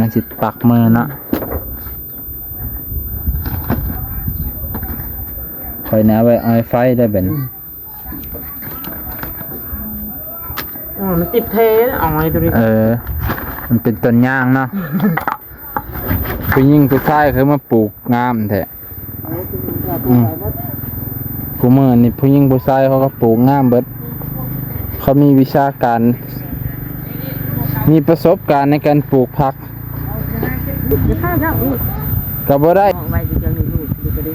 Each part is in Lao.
ມັນຊິປັກມືເນາະ. ຂ້ອຍນະໄວ້ອາຍໄຟໄດ້ບັດນີ້. ອໍ ມັນຕິດເທເອົາໄວ້ຕົວນີ້. ເອີ ມັນເປັນຕົ້ນຍາງເນາະ. ຜູ້ຍິງຜູ້ຊາຍຄືມາປູກງາມແທ້. ອືມ ຜູ້ມື້ນີ້ຜູ້ຍິງຜູ້ຊາຍເຂົາກໍປູກງາມເບິດ. ເຂົາມີວິຊາການ ມີປະສົບການໃນການປູກຜັກ. ຢ່າພາເຈົ້າລູກ ກໍບໍ່ໄດ້ ໄວ້ຢູ່ຈັ່ງນີ້ລູກ ລູກກໍໄດ້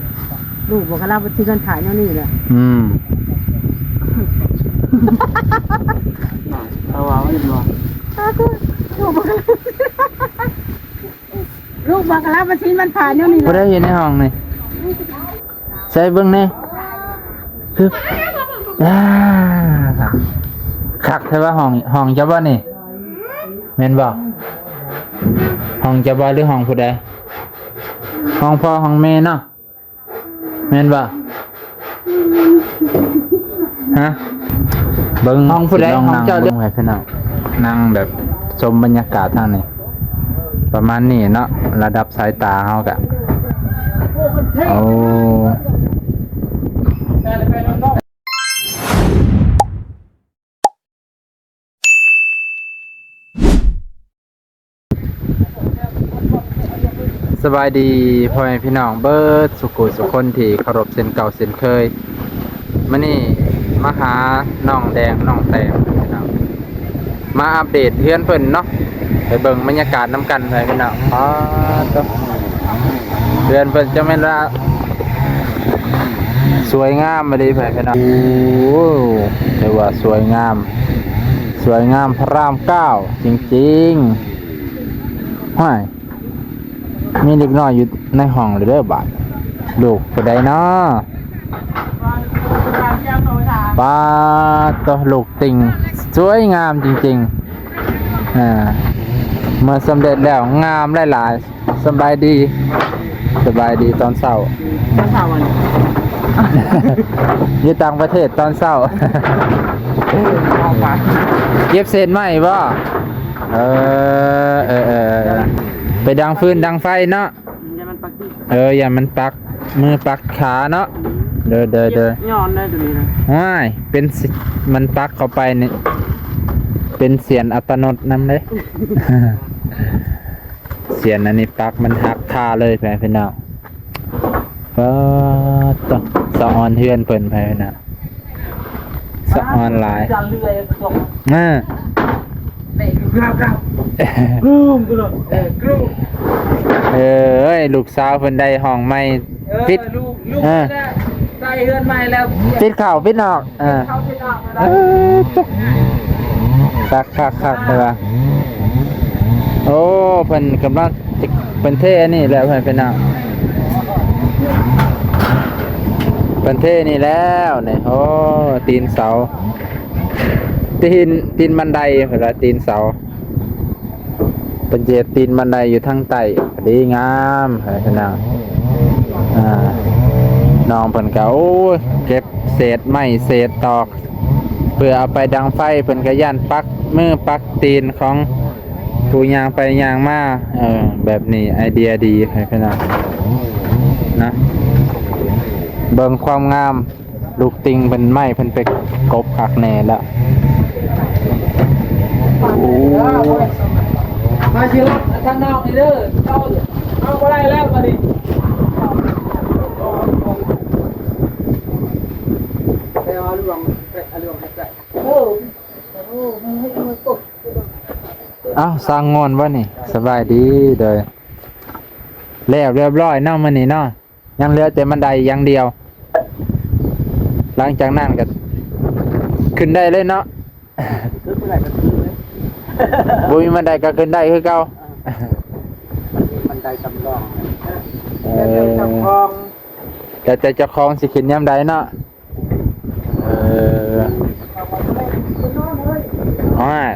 ລູກບໍ່ກະລາບໍ່ຊິເງິນຂາຍແນວນີ້ແຫຼະ. ອືມ ເອົາວ່າເຫັນບໍ່? ອ້າວ ລູກບໍ່ກະລາ ລູກບໍ່ກະລາບໍ່ຊິມັນຂາຍແນວນີ້ແຫຼະ. ບໍ່ໄດ້ຢູ່ໃນຫ້ອງນີ້. ໃສ່ເບິ່ງແດ່. ຄື ອ່າ ຄັກແທ້ວ່າ ຫ້ອງ ຫ້ອງເຈົ້າບໍ່ນີ້? ແມ່ນບໍ່? ຫ້ອງເຈົ້າບໍ່ ຫຼື ຫ້ອງຜູ້ໃດ? ຫ້ອງພໍ່ຫ້ອງແມ່ເນາະ ແມ່ນບໍ່? ຮະ? ເບິ່ງ ຫ້ອງຜູ້ໃດ? ຫ້ອງເຈົ້າເດີ. ພີ່ນ້ອງ ນັ່ງແບບຊົມບັນຍາກາດທາງນີ້ ປະມານນີ້ເນາະ ລະດັບສາຍຕາເຮົາກະ ໂອ້. ສະບາຍດີພໍ່ແມ່ພີ່ນ້ອງເບິດສຸຂູສຸຄົນທີ່ເຄົາລົບເຊັ່ນເກົ່າເຊັ່ນເຄີຍ. ມື້ນີ້ມາຫານ້ອງແດງນ້ອງແຕງພີ່ນ້ອງ ມາອັບເດດເຮືອນເພິ່ນເນາະ ໄປເບິ່ງບັນຍາກາດນຳກັນໄປພີ່ນ້ອງ. ອໍ ໂຕ ເຮືອນເພິ່ນຈັ່ງແມ່ນວ່າສວຍງາມອີ່ຫຼີໄປພີ່ນ້ອງ. ໂອ້ ຖືວ່າສວຍງາມ ສວຍງາມພະລາມເກົ້າຈິງໆ. ຫ້ວຍ ມີເດັກນ້ອຍຢູ່ໃນຫ້ອງເລີຍເດີບາດ. ລູກຜູ້ໃດເນາະ? ປາດໂຕ ລູກຕິ່ງ ສວຍງາມຈິງໆ. ອ່າ ເມື່ອສຳເລັດແລ້ວ ງາມຫຼາຍໆ. ສະບາຍດີ ສະບາຍດີຕອນເຊົ້າ. ຕອນເຊົ້າອັນ ຢູ່ຕ່າງປະເທດຕອນເຊົ້າ. ເກັບເສດໄມ້ບໍ່? ເອີ ເອີ ເອີ ໄປດັງຟືນດັງໄຟເນາະ. ຢ້ານມັນປັກ ເອີ ຢ້ານມັນປັກມືປັກຂາເນາະ. ເດີ ເດີ ເດີ ຍ້ອນໄດ້ຕົວນີ້ນະ. ວ້າຍ ເປັນ ມັນປັກເຂົ້າໄປນີ້ ເປັນສຽນອັດຕະໂນດນຳເດ້. ສຽນອັນນີ້ປັກມັນຫັກຄາເລີຍ ພີ່ນ້ອງ. ປາດໂຕ ສະອອນເຮືອນເພິ່ນ ພີ່ນ້ອງ. ສະອອນຫຼາຍ. ອ່າ ເອີຍ ລູກສາວເພິ່ນໄດ້ຫ້ອງໃໝ່. ເອີ ປິດ ລູກ ລູກ ເອີ ໄດ້ເຮືອນໃໝ່ແລ້ວ. ປິດເຂົ້າປິດອອກ. ເອີ ເຂົ້າເປັນອອກແລ້ວ. ເອີ ຕົກ ຄັກໆໆ ເດີວ່າ. ໂອ້ ເພິ່ນກຳລັງ ເພິ່ນເທອັນນີ້ແລ້ວ ເພິ່ນ ພີ່ນ້ອງ ເພິ່ນເທນີ້ແລ້ວນີ້. ໂອ້ ຕີນເສົາ ຕີນ ຕີນບັນໄດ ເພິ່ນວ່າຕີນເສົາ. ເພິ່ນຈະເຮັດຕີນບັນໄດຢູ່ທາງໃຕ້ ພໍດີງາມ ພີ່ນ້ອງ. ອ່າ ນ້ອງເພິ່ນກໍ ໂອ້ຍ ເກັບເສດໄມ້ເສດຕອກ ເພື່ອເອົາໄປດັງໄຟ. ເພິ່ນກໍຢ້ານປັກມືປັກຕີນຂອງຜູ້ຍ່າງໄປຍ່າງມາ. ເອີ ແບບນີ້ໄອເດຍດີ ພີ່ນ້ອງເນາະ. ເບິ່ງຄວາມງາມ. ລູກຕິ່ງເພິ່ນ ໄມ້ເພິ່ນໄປກົບຄັກແນ່ແລ້ວ. ໂອ້ ມາຊິລັດທາງນອກນີ້ເດີ ເອົາ ເອົາບໍ່ໄດ້ແລ້ວບາດນີ້. ເອົ້າ ຊ່າງງອນບໍ່ນີ້? ສະບາຍດີ ໂດຍ ແລ້ວຮຽບຮ້ອຍເນາະ ມື້ນີ້ເນາະ. ຍັງເຫຼືອແຕ່ບັນໄດຢ່າງດຽວ ຫຼັງຈາກນັ້ນກໍຂຶ້ນໄດ້ເລີຍເນາະ. ຂຶ້ນບໍ່ໄດ້ກໍຂຶ້ນເລີຍ ບໍ່ມີບັນໄດກໍຂຶ້ນໄດ້ຄືເກົ່າ. ອ່າ ມັນມີບັນໄດສຳຮອງ. ເອີ ແລ້ວແຕ່ເຈົ້າຂອງ ແລ້ວແຕ່ເຈົ້າຂອງຊິຂຶ້ນຍາມໃດເນາະ. ເອີ ໂອ້ຍ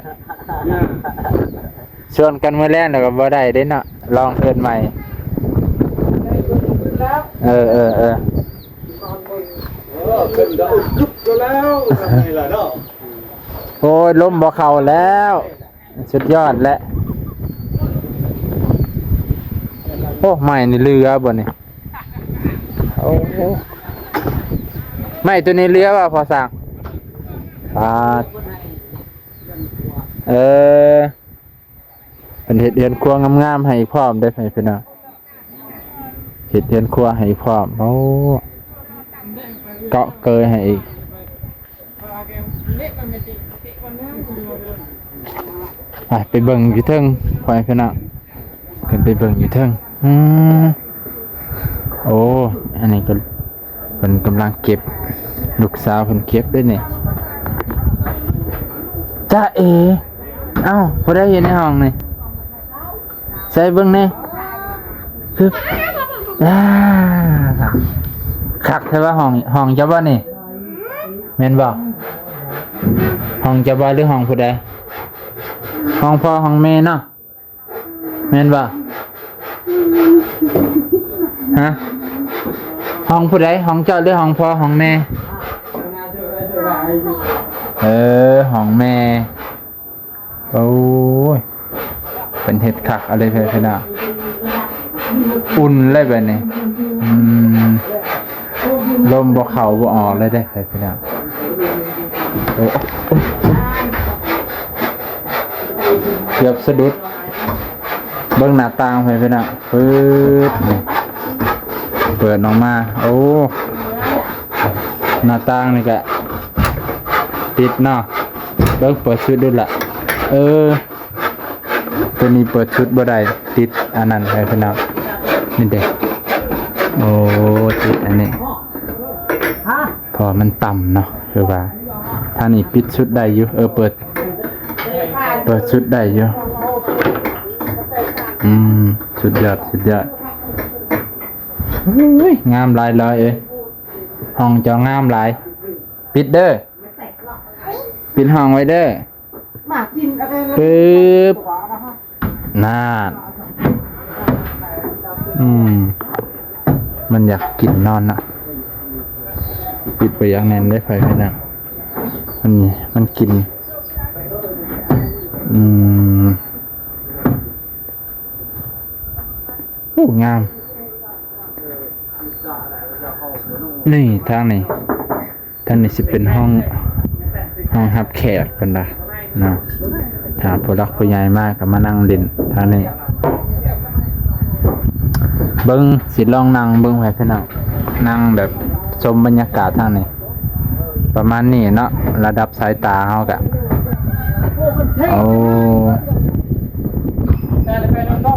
ຊວນກັນມື້ແລງແລ້ວກໍບໍ່ໄດ້ເດ້ເນາະ ລອງເຮືອນໃໝ່. ເອີ ເອີ ເອີ ໂອ້ຍ ລົມບໍ່ເຂົ້າແລ້ວ. ສຸດຍອດແຫຼະ. ໂອ້ ໄມ້ນີ້ເຫຼືອບໍ່ນີ້? ໂອ້ ໄມ້ໂຕນີ້ເຫຼືອບໍ່ພໍ່ຊ່າງ? ປາດ ເອີ ເພິ່ນເຮັດເຮືອນຄົວງາມໆໃຫ້ອີກພ້ອມເດ້ ພີ່ນ້ອງ. ເຮັດເຮືອນຄົວໃຫ້ພ້ອມ. ໂອ້ ເກາະເກີຍໃຫ້ອີກ. ໄປ ໄປເບິ່ງຢູ່ເທິງ ພໍ່ແມ່ພີ່ນ້ອງ ຂຶ້ນໄປເບິ່ງຢູ່ເທິງ. ອືມ ໂອ້ ອັນນີ້ກໍ ເພິ່ນກຳລັງເກັບ ລູກສາວເພິ່ນເກັບເດ້ນີ້. ຈ໊ະເອ ເອົ້າ ຜູ້ໃດຢູ່ໃນຫ້ອງນີ້? ໃສ່ເບິ່ງແດ່. ອາ ຄັກແທ້ວ່າ ຫ້ອງ ຫ້ອງເຈົ້າບໍ່ນີ້? ແມ່ນບໍ່? ຫ້ອງເຈົ້າບໍ່ ຫຼື ຫ້ອງຜູ້ໃດ? ຫ້ອງພໍ່ຫ້ອງແມ່ເນາະ. ແມ່ນບໍ່? ຮະ? ຫ້ອງຜູ້ໃດ? ຫ້ອງເຈົ້າ ຫຼື ຫ້ອງພໍ່ຫ້ອງແມ່? ເອີ ຫ້ອງແມ່. ໂອ້ຍ ເພິ່ນເຮັດຄັກເອົາເລີຍ ພີ່ນ້ອງ. ອຸ່ນເລີຍບາດນີ້. ອືມ ລົມບໍ່ເຂົ້າບໍ່ອອກເລີຍເດ້ ພີ່ນ້ອງ. ໂອ້ ເກືອບສະດຸດ. ເບິ່ງໜ້າຕ່າງ ພີ່ນ້ອງ ປຶດ ນີ້ ເປີດອອກມາ. ໂອ້ ໜ້າຕ່າງນີ້ກະຕິດເນາະ. ເບິ່ງ ເປີດສຸດດູລະ. ເອີ ໂຕນີ້ເປີດສຸດບໍ່ໄດ້ ຕິດອັນນັ້ນ ພີ່ນ້ອງ. ນີ້ເດ້ ໂອ້ ຕິດອັນນີ້ ເພາະວ່າມັນຕ່ຳເນາະ. ຄືວ່າທາງນີ້ປິດສຸດໄດ້ຢູ່. ເອີ ເປີດ ເປີດສຸດໄດ້ຢູ່. ອືມ ສຸດຍອດ ສຸດຍອດ. ໂອ້ຍ ງາມຫຼາຍ ລອຍເອີຍ. ຫ້ອງເຈົ້າງາມຫຼາຍ. ປິດເດີ ປິດຫ້ອງໄວ້ເດີ. ປຶບ ນັ້ນ ອືມ ມັນຢາກກິນນອນນະ. ປິດໄປຢ່າງແໜ້ນເດ້ ພໍ່ແມ່ພີ່ນ້ອງ. ມັນ ມັນກິນ. ອືມ ໂອ້ ງາມ. ນີ້ ທາງນີ້ ທາງນີ້ຊິເປັນຫ້ອງ ຫ້ອງຮັບແຂກເພິ່ນວ່າເນາະ. ຖ້າຜູ້ຫຼັກຜູ້ໃຫຍ່ມາກໍມານັ່ງຫຼິ້ນທາງນີ້. ເບິ່ງ ຊິລອງນັ່ງເບິ່ງ ໃຫ້ພີ່ນ້ອງນັ່ງແບບຊົມບັນຍາກາດທາງນີ້ ປະມານນີ້ເນາະ. ລະດັບສາຍຕາເຮົາກະ ໂອ້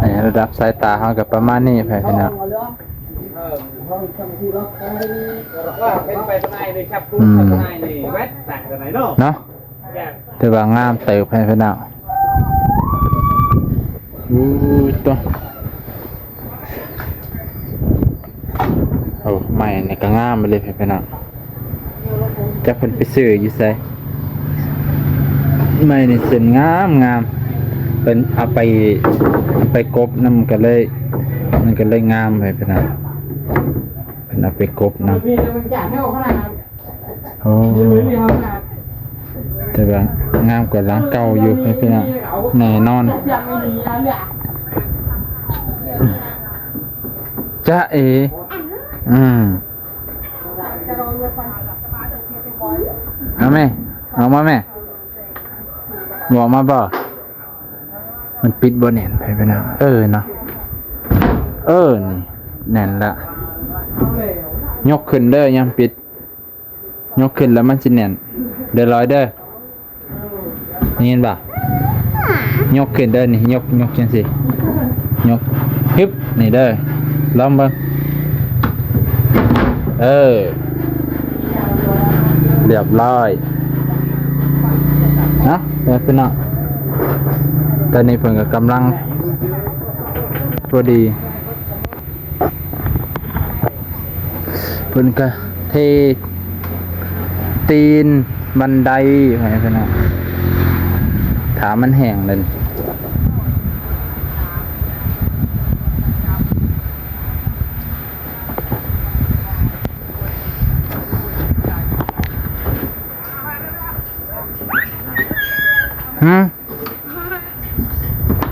ໃນລະດັບສາຍຕາເຮົາກະປະມານນີ້ ໃຫ້ພີ່ນ້ອງ. ອືມ ເນາະ ຖືວ່າງາມເຕີບໃຫ້ພີ່ນ້ອງ. ໂອ້ໂຕ ໂອ້ ໄມ້ນີ້ກໍງາມເລີຍພີ່ນ້ອງ. ຈັກເພິ່ນໄປຊື້ຢູ່ໃສ? ໄມ້ນີ້ເສັ້ນງາມໆ ເພິ່ນເອົາໄປ ເອົາໄປກົບນຳ ກໍເລີຍ ມັນກໍເລີຍງາມ ໃຫ້ພີ່ນ້ອງ. ເພິ່ນເອົາໄປກົບນຳ. ໂອ້ ແຕ່ວ່າງາມກວ່າຫຼັງເກົ່າຢູ່ ໃຫ້ພີ່ນ້ອງ ແນ່ນອນ. ຈ໊ະເອ ອືມ ເອົາແມ່ ອອກມາແມ່ ບອກມາບໍ່? ມັນປິດບໍ່ແໜ້ນ ໃຫ້ພີ່ນ້ອງ. ເອີເນາະ ເອີ ນີ້ແໜ້ນລະ. ຍົກຂຶ້ນເດີ ຍາມປິດ ຍົກຂຶ້ນແລ້ວມັນຊິແໜ້ນເດີ ລອຍເດີ. ໄດ້ຍິນບໍ່? ຍົກຂຶ້ນເດີ ນີ້ ຍົກ ຍົກຈັ່ງຊີ້ ຍົກ ຮຶບ ນີ້ເດີ ລອງເບິ່ງ. ເອີ ລຽບຮ້ອຍເນາະ ເອີ ພີ່ນ້ອງ. ຕອນນີ້ເພິ່ນກໍກຳລັງ ພໍດີ ເພິ່ນກະເທຕີນບັນໄດໃຫ້ເພິ່ນນະ ຖ້າມັນແຫ້ງເລີຍ. ຮະ?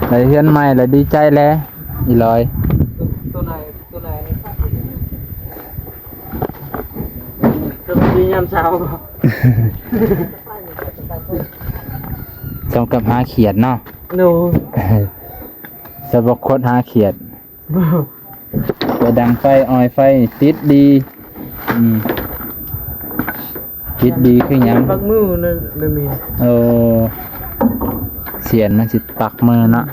ໄດ້ເຮືອນໃໝ່ແລ້ວດີໃຈແລ້ວ ອີຫຼອຍ. ຕົວໃນ ຕົວໃນນີ້ ຕົວນີ້ຍາມເຊົ້າ ສ່ຳກັບຫາຂຽດເນາະ. ໂດຍ ສຳລັບຄົນຫາຂຽດ ໄປດັງໄຟ ອອຍໄຟ ຕິດດີ. ອືມ ຕິດດີຄືຫຍັງ? ປັກມືນັ້ນແບບນີ້. ໂອ້ ສຽນມັນຊິປັກມືເນາະ.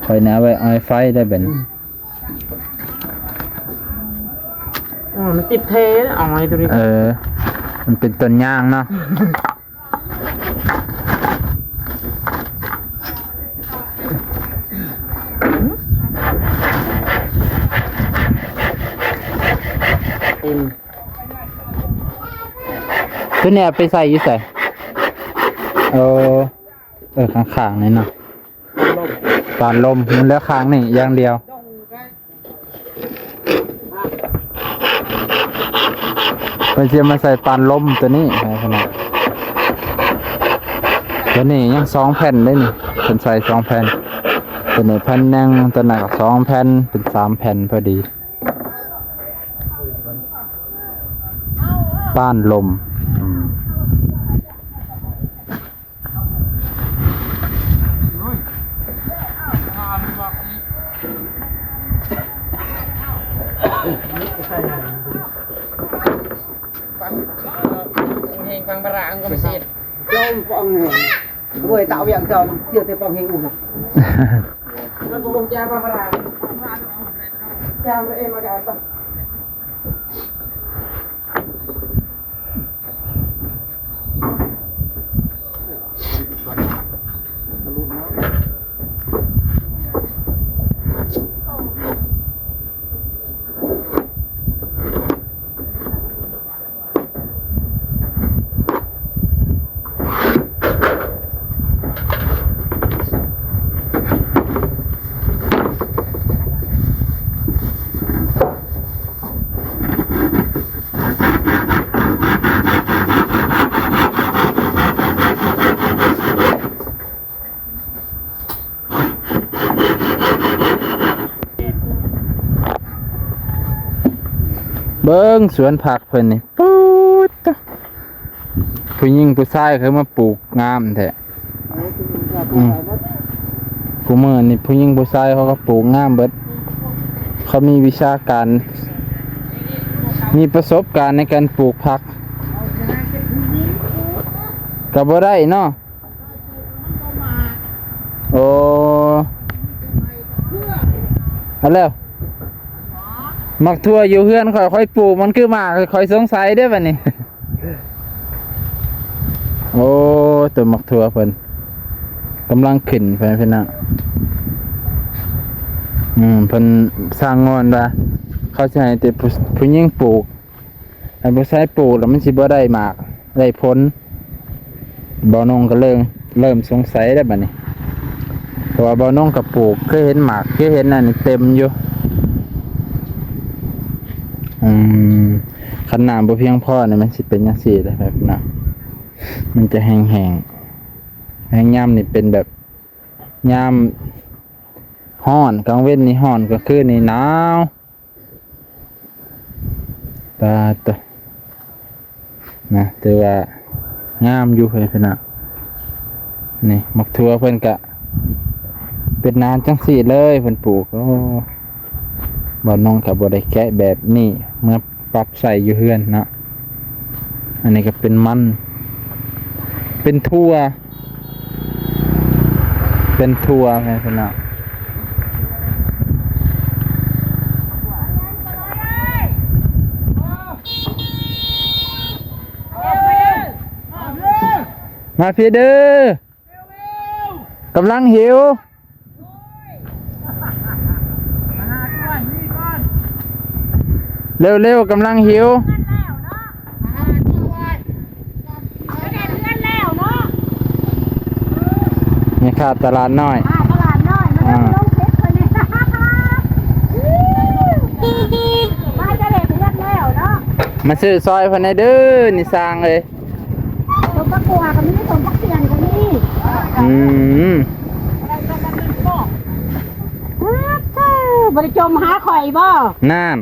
ຂ້ອຍນະເອົາໄວ້ອອຍໄຟໄດ້ບັດນີ້. ອືມ ອໍ ມັນຕິດແທ້ເອົາໄວ້ຕົວນີ້. ເອີ ມັນເປັນຕົ້ນຍາງເນາະ. ເຕັມ ຕົວນີ້ເອົາໄປໃສ່ຢູ່ໃສ? ເອີ ເອີ ຂ້າງໆນີ້ເນາະ. ປານລົມ ມັນເຫຼືອຂ້າງນີ້ຢ່າງດຽວ. ເພິ່ນຊິເອົາມາໃສ່ປານລົມຕົວນີ້ໃຫ້ຂະໜາດ. ຕົວນີ້ຍັງສອງແຜ່ນເດ້ນີ້ ເພິ່ນໃສ່ສອງແຜ່ນ. ຕົວນີ້ແຜ່ນໜຶ່ງ ຕົວນັ້ນກໍສອງແຜ່ນ ເປັນສາມແຜ່ນພໍດີ. ປານລົມ ອືມ. ເຮົງຟັງພະລາງກໍບໍ່ເສັດ ເຈົ້າຟັງເຮງ ໂອ້ຍ ຕາວຽງເຈົ້າ ເຈຍແຕ່ຟັງເຮງອູ້ນ ແລ້ວບໍ່ຮູ້ຈັກພະລາງ ຈາມເອມາການ ເບິ່ງສວນຜັກເພິ່ນນີ້ ປູດ ຜູ້ຍິງຜູ້ຊາຍເຂົາມາປູກງາມແທ້. ອືມ ຄູ່ມື້ນີ້ຜູ້ຍິງຜູ້ຊາຍເຂົາກໍປູກງາມເບິດ ເຂົາມີວິຊາການ ມີປະສົບການໃນການປູກຜັກ ກໍບໍ່ໄດ້ເນາະ. ໂອ້ ເອົາແລ້ວ ໝາກຖົ່ວຢູ່ເຮືອນຂ້ອຍ ຂ້ອຍປູກມັນຄືໝາກ ຂ້ອຍສົງໄສເດ້ບັດນີ້. ໂອ້ ຕົ້ນໝາກຖົ່ວເພິ່ນກຳລັງຂຶ້ນໄປພີ່ນ້ອງ. ອືມ ເພິ່ນສ້າງງອນວ່າເຂົາຊິໃຫ້ແຕ່ຜູ້ ຜູ້ຍິງປູກ ໃຫ້ຜູ້ຊາຍປູກແລ້ວມັນຊິບໍ່ໄດ້ໝາກໄດ້ຜົນ. ບ່າວນົງກໍເລີ່ມ ເລີ່ມສົງໄສແລ້ວບັດນີ້ ເພາະວ່າບ່າວນົງກໍປູກ ເຄີຍເຫັນໝາກ ເຄີຍເຫັນອັນນີ້ເຕັມຢູ່. ອືມ ຄັນນ້ຳບໍ່ພຽງພໍນີ້ມັນຊິເປັນຈັ່ງຊີ້ເດ້ພີ່ນ້ອງ ມັນຈະແຫ້ງໆ ແຮງຍາມນີ້ເປັນແບບຍາມຮ້ອນ ກາງເວັນນີ້ຮ້ອນ ກາງຄືນນີ້ໜາວ. ປາດໂຕ ນະ ຖືວ່າງາມຢູ່ເລີຍພີ່ນ້ອງ. ນີ້ໝາກຖົ່ວເພິ່ນກະເປັນໜານຈັ່ງຊີ້ເລີຍ ເພິ່ນປູກ. ໂອ້ ບ່າວນົງກໍບໍ່ໄດ້ແກະແບບນີ້ເມືອ ປັບໃສ່ຢູ່ເຮືອນເນາະ. ອັນນີ້ກໍເປັນມັນ ເປັນຖົ່ວ ເປັນຖົ່ວແມ່ນພີ່ນ້ອງ. ມາພີ້ເດີ ກຳລັງຫິວ. ເລັວໆ ກຳລັງຫິວ. ແມ່ຄ້າຕະຫຼາດນ້ອຍ ຕະຫຼາດນ້ອຍ ອ່າ ມາຊື້ຊອຍເພິ່ນແດ່ເດີ ນີ້ຊ່າງເອີຍ. ສົ້ມບັກບົວກໍມີ ສົ້ມບັກເຂືອນກໍມີ. ອືມ. ບໍ່ໄດ້ຈົ່ມຫາຂ້ອຍບໍ່? ນັ້ນ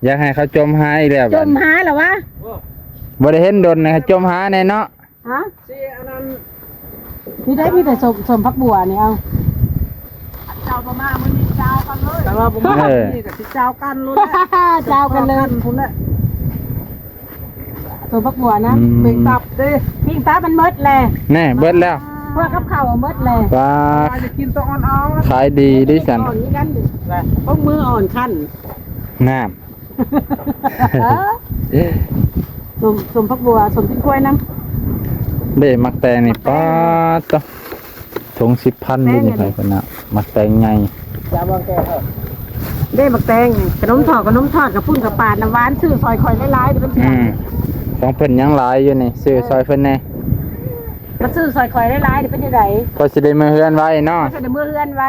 ຢາກໃຫ້ເຂົາຈົ່ມຫາອີກແລ້ວ ຈົ່ມຫາແລ້ວວະ? ບໍ່ໄດ້ເຫັນດົນ ໃຫ້ເຂົາຈົ່ມຫາແດ່ເນາະ. ຮະ? ຊິອັນນັ້ນ ນີ້ໄດ້ມີແຕ່ສົ້ມ ສົ້ມຜັກບົ່ວນີ້ ເອົາ ເຈົ້າບໍ່ມາມື້ນີ້ເຈົ້າກັນເລີຍ ແຕ່ວ່າບໍ່ມາ ເອີ ມື້ນີ້ກໍຊິເຈົ້າກັນໂລດແຫຼະ ເຈົ້າກັນເລີຍ ເຈົ້າກັນພຸ້ນແຫຼະ. ສົ້ມຜັກບົ່ວນະ ອືມ ປີ້ງຕັບເດ້ ປີ້ງຕັບມັນໝົດແຫຼະ ແນ່ ເບິດແລ້ວ ພວກກັບເຂົ້າໝົດແຫຼະ ປາດ ວ່າຈະກິນຕົວອ່ອນໆ ຂາຍດີເດ້ຊັ້ນ ອ່ອນນີ້ກັນ ພວກມືອ່ອນຂັ້ນ ນັ້ນ ເອີ ສົ້ມ ສົ້ມຜັກບົ່ວ ສົ້ມຕີນກວາຍນຳ ເດ້ ໝາກແຕງນີ້ ໝາກແຕງ ປາດໂທ້ ຖົງສິບພັນຢູ່ນີ້ ແຕງ ໃຜເພິ່ນນະ ໝາກແຕງໃຫຍ່ ເດ້ ໝາກແຕງ ຂະໜົມທອດ ຂະໜົມທອດ ກະປຸ້ນ ກະປາດ ນ້ຳຫວານ ຊື້ຊ່ອຍຂ້ອຍຫຼາຍໆ ເດີ ມັນຊິ ອືມ ຂອງເພິ່ນຍັງຫຼາຍຢູ່ນີ້ ຊື້ຊ່ອຍເພິ່ນແດ່ ມາຊື້ຊ່ອຍຂ້ອຍຫຼາຍໆ ເດີ ເປັນຈັ່ງໃດ ຂ້ອຍຊິໄດ້ເມືອເຮືອນໄວເນາະ ຂ້ອຍຊິໄດ້ເມືອເຮືອນໄວ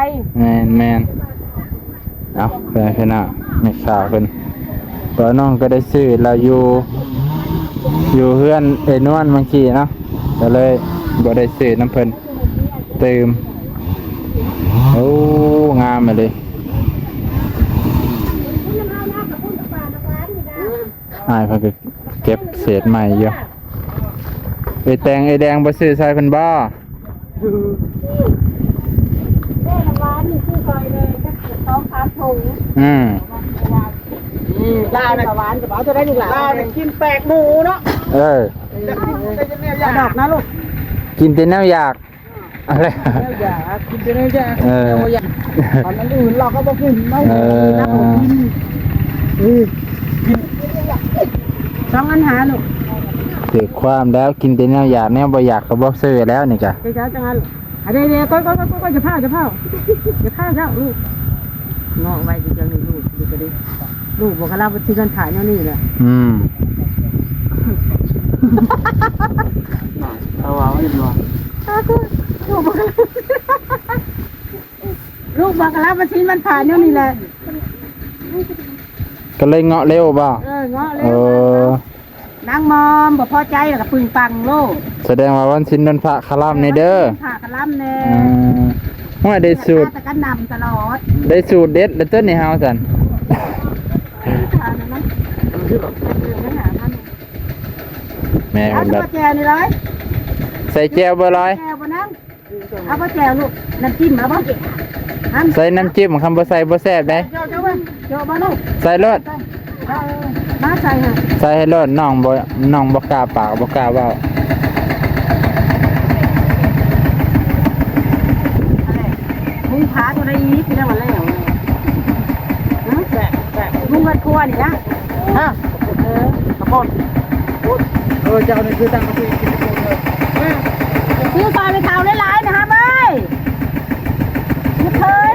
ແມ່ນໆ. ເອົາ ເພື່ອນພີ່ນ້ອງ ແມ່ຄ້າເພິ່ນ ຕົວນ້ອງກໍໄດ້ຊື້ລາວຢູ່ ຢູ່ເຮືອນເອື້ອຍນວນເມື່ອກີ້ເນາະ ກໍເລີຍບໍ່ໄດ້ຊື້ນຳເພິ່ນຕື່ມ. ໂອ້ ງາມອີ່ຫຼີ ອ້າຍເພິ່ນກໍເກັບເສດໄມ້ຢູ່. ເອື້ອຍແຕງ ເອື້ອຍແດງບໍ່ຊື້ຊ່ອຍເພິ່ນບໍ່? ແມ່ນ້ຳຫວານນີ້ຊື້ຊ່ອຍແດ່ຈັກສອງສາມຖົງ ອືມ ອືມ ຫຼານະ ຫຼານກໍເອົາຕົວໃດລູກຫຼານ ຫຼານກິນແປກໝູເນາະ ເອີ ຢາກກິນແຕ່ແນວຢາກ ດອກນະລູກ ກິນແຕ່ແນວຢາກ ອະໄລ ແນວຢາກ ກິນແຕ່ແນວຢາກ ເອີ ແນວຢາກ ອັນອື່ນເຮົາກໍບໍ່ກິນເນາະ ເອີ ເຮົາບໍ່ກິນ ເອີ ກິນ ສອງອັນຫາລູກ ຖືກຄວາມແລ້ວ ກິນແຕ່ແນວຢາກ ແນວບໍ່ຢາກກໍບໍ່ຊື້ແລ້ວນີ້ກະ ເຈົ້າ ເຈົ້າ ເຈົ້າ ອັນນີ້ ນີ້ ກໍ ກໍ ກໍ ກໍ ຢ່າພ້າວ ຢ່າພ້າວ ຢ່າພ້າວເຈົ້າລູກ ເງາະໄວ້ຄືຈັ່ງນີ້ລູກ ລູກກໍໄດ້ ລູກບໍ່ກະລາບໍ່ຊິເງິນຂາຍແນວນີ້ແຫຼະ ອືມ ເອົາວ່າເຫັນບໍ່ ລູກບໍ່ກະລາ ລູກບໍ່ກະລາບໍ່ຊິມັນຂາຍແນວນີ້ແຫຼະ ກໍເລີຍເງາະເລັວບໍ່? ເອີ ເງາະເລັວ ເອີ ນາງມອມບໍ່ພໍໃຈແລ້ວກໍປຶງປັງໂລດ ສະແດງວ່າວັນສິນວັນພະຄະລຳແດ່ເດີ ວັນສິນວັນພະຄະລຳແດ່ ອືມ ໂອ້ຍ ໄດ້ສູດ ແຕ່ກັນນຳຕະຫຼອດ ໄດ້ສູດເດັດແລ້ວຕົວນີ້ເຮົາຊັ້ນ ແມ່ນແລ້ວ ແຈ່ວນີ້ລອຍ ໃສ່ແຈ່ວບໍ່ລອຍ ແຈ່ວບໍ່ນາງ ເອົາບໍ່ແຈ່ວລູກ ນ້ຳຈິ້ມເອົາບໍ່? ໃສ່ນ້ຳຈິ້ມ ຄັນບໍ່ໃສ່ບໍ່ແຊບເດ້ ເຈົ້າ ເຈົ້າ ເຈົ້າບໍ່ລູກ ໃສ່ໂລດ ເອີ ມາໃສ່ໃຫ້ ໃສ່ໃຫ້ໂລດ ນ້ອງບໍ່ ນ້ອງບໍ່ກ້າປາກ ບໍ່ກ້າເວົ້າ ອັນນີ້ ມຸງຜາຕົວໃດອີກ ຄືວ່າແລ້ວ ຮະ ແຊບ ແຊບ ມຸງເຮືອນຄົວນີ້ນະ ຮະ ເອີ ກະປົນ ເອີ ເຈົ້ານີ້ຄືຕັ້ງສະຕິກິນກະປົນເດີ ຊື້ຊອຍແມ່ເຖົ້າຫຼາຍໆ ນະຫາເອີຍ ລູກເຂີຍ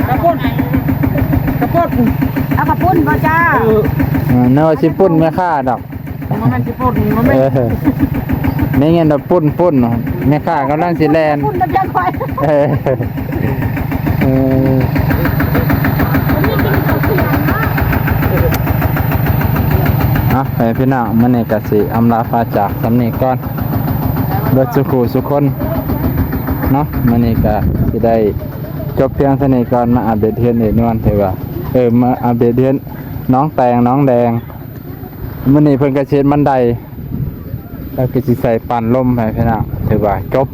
ກະປຸ້ນ ກະປຸ້ນ ເອົາກະປຸ້ນບໍ່ຈ້າ ເອີ ເອີ ນຶກວ່າຊິປຸ້ນແມ່ຄ້າດອກ ບໍ່ແມ່ນຊິປຸ້ນ ບໍ່ແມ່ນ ເອີ ໄດ້ຍິນວ່າປຸ້ນ ປຸ້ນ ແມ່ຄ້າກຳລັງຊິແລ່ນ ປຸ້ນນຳຈັ່ງຂ້ອຍ ເອີ ເອີ ເອົາ ໃຫ້ພີ່ນ້ອງ ມື້ນີ້ກໍຊິອຳລາພາຈາກສ່ຳນີ້ກ່ອນ ເບິດສູ່ຄູ່ສູ່ຄົນເນາະ ມື້ນີ້ກໍຊິໄດ້ຈົບພຽງສ່ຳນີ້ກ່ອນ ມາອັບເດດເຮືອນເອື້ອຍນວນ ຖືວ່າ ເອີ ມາອັບເດດເຮືອນນ້ອງແຕງ ນ້ອງແດງ ມື້ນີ້ເພິ່ນກໍຊິເຮັດບັນໄດ ແລ້ວກໍຊິໃສ່ປັ້ນລົມໃຫ້ພີ່ນ້ອງ ຖືວ່າຈົບ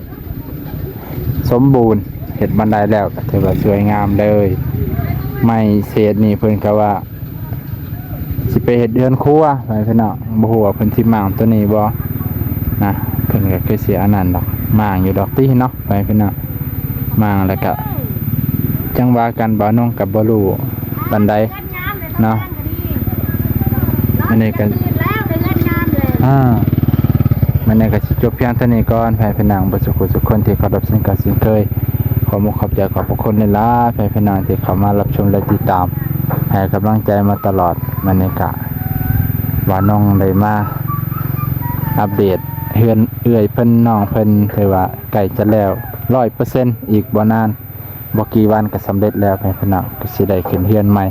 ສົມບູນ ເຮັດບັນໄດແລ້ວກໍຖືວ່າສວຍງາມເລີຍ ໄມ້ເສດນີ້ເພິ່ນກໍວ່າຊິໄປເຮັດເຮືອນຄົວໃຫ້ພີ່ນ້ອງ ບໍ່ຮູ້ວ່າເພິ່ນຊິມ້າງຕົວນີ້ບໍ່ນະ ເພິ່ນກໍຄືຊິອັນນັ້ນດອກ ມ້າງຢູ່ດອກຕິເນາະ ໃຫ້ພີ່ນ້ອງ ມ້າງແລ້ວກະຈັ່ງວ່າກັນ ບ່າວນົງກະບໍ່ຮູ້ປານໃດເນາະ ມື້ນີ້ກະ ອ່າ ມື້ນີ້ກະຊິຈົບພຽງເທົ່ານີ້ກ່ອນ ໃຫ້ພີ່ນ້ອງເບິດສູ່ຜູ້ສູ່ຄົນທີ່ເຄົາລົບເຊັ່ນເກົ່າເຊັ່ນເຄີຍ ຂໍມຸກຂອບໃຈຂອບພະຄຸນຫຼາຍໆ ໃຫ້ພີ່ນ້ອງທີ່ເຂົ້າມາຮັບຊົມ ແລະ ຕິດຕາມ ໃຫ້ກຳລັງໃຈມາຕະຫຼອດ ມື້ນີ້ກະ ບ່າວນົງໄດ້ມາອັບເດດເຮືອນເອື້ອຍເພິ່ນ ນ້ອງເພິ່ນ ຖືວ່າໃກ້ຈະແລ້ວຮ້ອຍເປີເຊັນ ອີກບໍ່ນານ ບໍ່ກີ່ວັນກໍສຳເລັດແລ້ວ ໃຫ້ພີ່ນ້ອງກໍຊິໄດ້ຂຶ້ນເຮືອນໃໝ່.